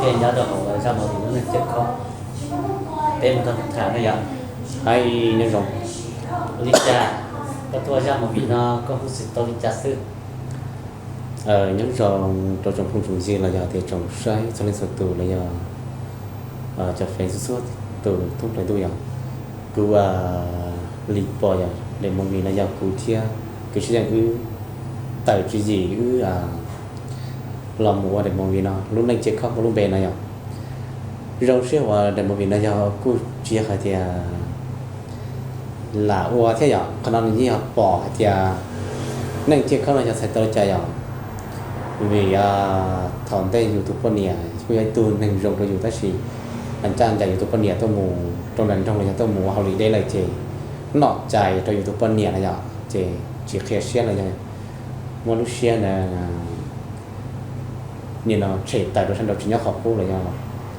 Peb nyob rau hauv zaj movie lub neej ciaj khaub, peb mus tau tham na yom. Hais nyob zoo. Ua li cas koj tuaj zaj movie no koj hu xwm tau li cas xwb? Nyob zoo rau tsoom phooj tsoom ywg los yog tias tsoom saib txhua leej txhua tus los yog cov fans txhua tus thoob plaws ntuj yom. Kuv Lis Pos yom, daim movie no yog kuv thiab kwv Tswv Yeej wb tawm tswv yim wb los mus ua daim movie no, lub neej ciaj khaub muaj lub npe no yom. Zoo siab uas daim movie no yog kuj tsis yog hais tias lam ua thiab yom, qhov no nws yeej yog pom hais tias neej ciaj khaub no yog txhais tau li cas yom. Vim thaum ntej yus tus poj niam kuj yog ib tug neeg zoo rau yus tab sis nws ncaj nraim yus tus poj niam tuaj mus rau nram nroog los yog tuaj mus ua holiday lawm ces noj cai rau yus tus poj niam no yom, ces tsis qhia siab los yog muab lub siab ntawd nim no tshem tawm rau sab nraud tsis nyob qhov qub los yog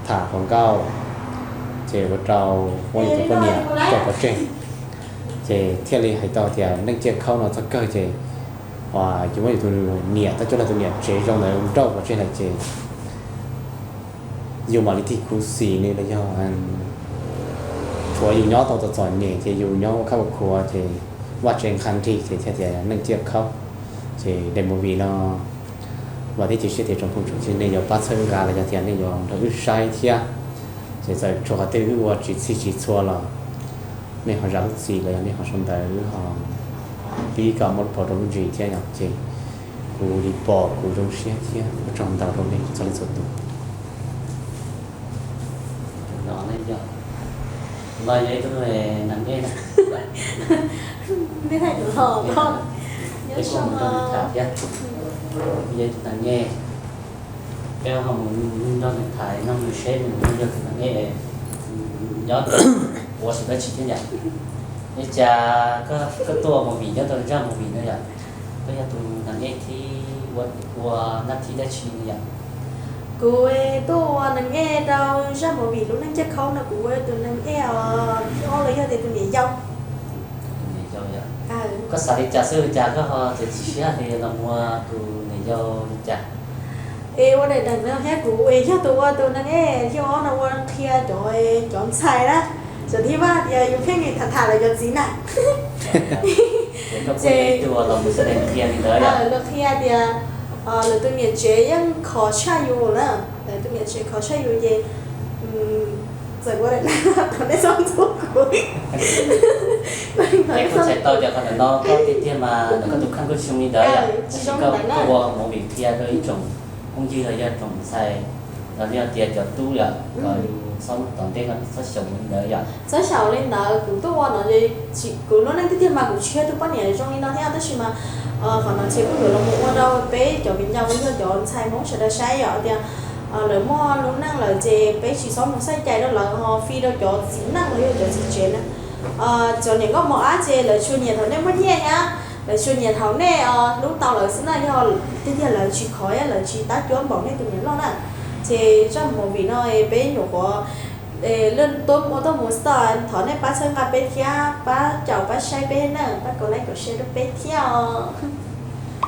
tham hluas nkauj, ces ua rau muab yus tus poj niam coj pov tseg. Ces thiaj li hais tau tias neej ciaj khaub no txog kawg ces yus muab yus tus niam tab cuab los tus niam tsev zoo ntawd nrauj pov tseg lawm ces yus mam li tig khuv xim nws los yog tshuav yus nyob tau txom txom nyem ces yus nyob ua khab ua khuav ces vaj tse nqha nrig ces thiaj tias neej ciaj khaub. Ces daim movie no vam thiab cia siab tias tsoom phooj tsoom ywg nej yuav pab txhawb nqa los yog tias nej yuav nrog wb saib thiab. Ces txawm tshuav qhov twg wb ua tsis txhij tsis txhua los nej ho zam lub txim los yog nej ho sau ntawv ho pib kom muaj lub pov rau lub ntsis thiab yom. Ces kuv Lis Pos kuv zoo siab thiab ua tsaug ntau rau nej txhua leej txhua tus. No yog ib tug neeg ej na. Peb kuj mus nrog nws tham thiab, yog ib tug neeg ej. Peb ho mus nrog nws tham nrog nws seb nws yog tus neeg ej nyob ua tau dab tsi thiab yom. Li cas koj tuaj ua movie nyob rau zaj movie no yom? Koj yog tus neeg ej thiab ua nab thib dab tsi no yom? Kuv tuaj ua neeg ej rau zaj movie lub neej ciaj khaub no kuv ua tus neeg ej os, ob los yog tias tus niam yau. Tus niam yau yom. Koj xav li cas xwb li cas koj ho txiav txim siab li los mus ua tus niam yau li cas? Es ua daim neeg no thiab kuv es yog tus ua tus neeg ej thiab no ua qhia cov, cov ntxhais na, cov thib vaj tias yus pheej tham tham lawv cov txiv na. Ces los qhia tias lawv tus niam tsev yeej khov tshaj yus na, lawv tus niam tsev khov tshaj yus ces txawm ua daim neeg no kom nej txhob ntxub kuv. Kuv txhais tau tias qhov ntawm no koj tiag tiag mas koj tus kheej kuj tsis zoo li ntawd yom, tab sis koj ua movie qhia rau ib tsoom phooj ywg los yog tsoom ntxhais los yog tias cov tub yom, kom yus txhob tom ntej no txhob xyaum li ntawd yom. Txhob xyaum li ntawd, kuv tuaj ua no, kuv lub neej tiag tiag mas kuv tsis yog tus poj niam zoo li no thiab tab sis mas qhov no ces kuj yuav los mus ua rau peb cov viv ncaus los yog cov ntxhais Hmoob sawv daws saib yom tias lawv muaj lub neej lawm ces peb tsis txhob mus txhawb cai rau lawv ho fi rau cov txiv neej los yog cov txiv tsev na. Cov niam nkauj mos ab ces lawv tsuas nyiam thaum nej muaj nyiaj thiab lawv tsuas nyiam thaum nej hlub tau lawv xwb na, yog tiag tiag lawv tsis khov thiab lawv tsis tab cuab npaum nej tus niam loj na. Ces zaj movie no peb nyuam qhuav ua tuaj mus start, thov nej pab txhawb nqa peb thiab pab caum pab saib peb na, pab kom like kom share rau peb thiab os.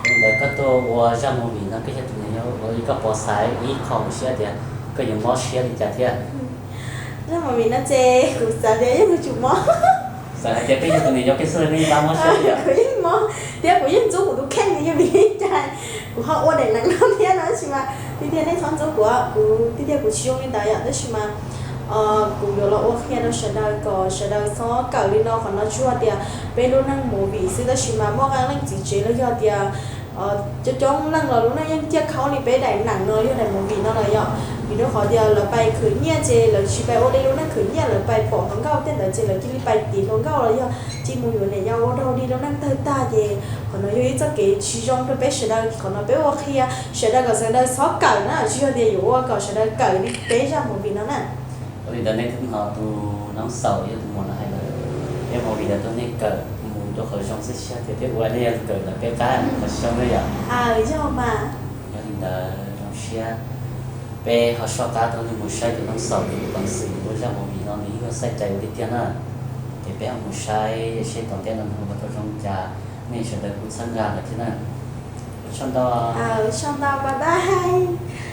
Li ntawd koj tuaj ua zaj movie no koj yog tus niam yau ua li koj puas xaiv ib qho mus siab tias koj yuav mob siab li cas thiab? Zaj movie no ces kuv xav tias yeej yuav tsum mob. Xav hais tias peb yog tus niam yau peb xwb nej pab mob siab li yom? Kuv yeej mob thiab kuv yeej ntxub kuv tus kheej yog vim li cas kuv ho ua daim neeg no thiab no tab sis mas tiag tiag nej txhob ntxub kuv, kuv tiag tiag kuv tsis zoo li ntawd yom tab sis mas kuv yuav los ua qhia rau sawv daws kom sawv daws txhob kawm li no, qhov no tsuas tias peb lub neej movie xwb tab sis mas muaj qee leej txiv tsev los yog tias coob coob leej los lub neej yeej ciaj khaub li peb daim neeg no yog daim movie no lawm yom. Vim rau qhov tias lawv pais khwv nyiaj ces lawv tsis pais ua li lub neej khwv nyiaj, lawv pais pom hluas nkauj tej ntawd ces lawv cia li pais tiv hluas nkauj los yog cia mus yuav niam yau ua rau li lub neej tawg tag ces qhov no yog ib txoj kev tsis zoo rau peb sawv daws. Qhov no peb ua qhia sawv daws kom sawv daws txhob kawm na, tsis yog tias yuav ua kom sawv daws kawm li peb zaj movie no na. Ua li ntawd nej twb hnov tus Noob Xaus yog tus muam no hais lawm, peb movie ntawd tuaj nej kawm mus rau qhov zoo xwb, tsis yog tias peb ua nej yuav kawm ntawm peb qab qhov zoo na yom. Yog mas. Yog li ntawd zoo siab peb ho soj qab tuaj nej mus saib tus Noob Xaus tus peev xwm ua zaj movie no nws yeej ua xaij cai ua tiag tiag na. Ces peb ho mus saib seb tom ntej no nws ho ua tau zoo li cas, nej sawv daws kuj txhawb nqa lawm thiab na. Ua tsaug ntau. Ua tsaug ntau, bye bye.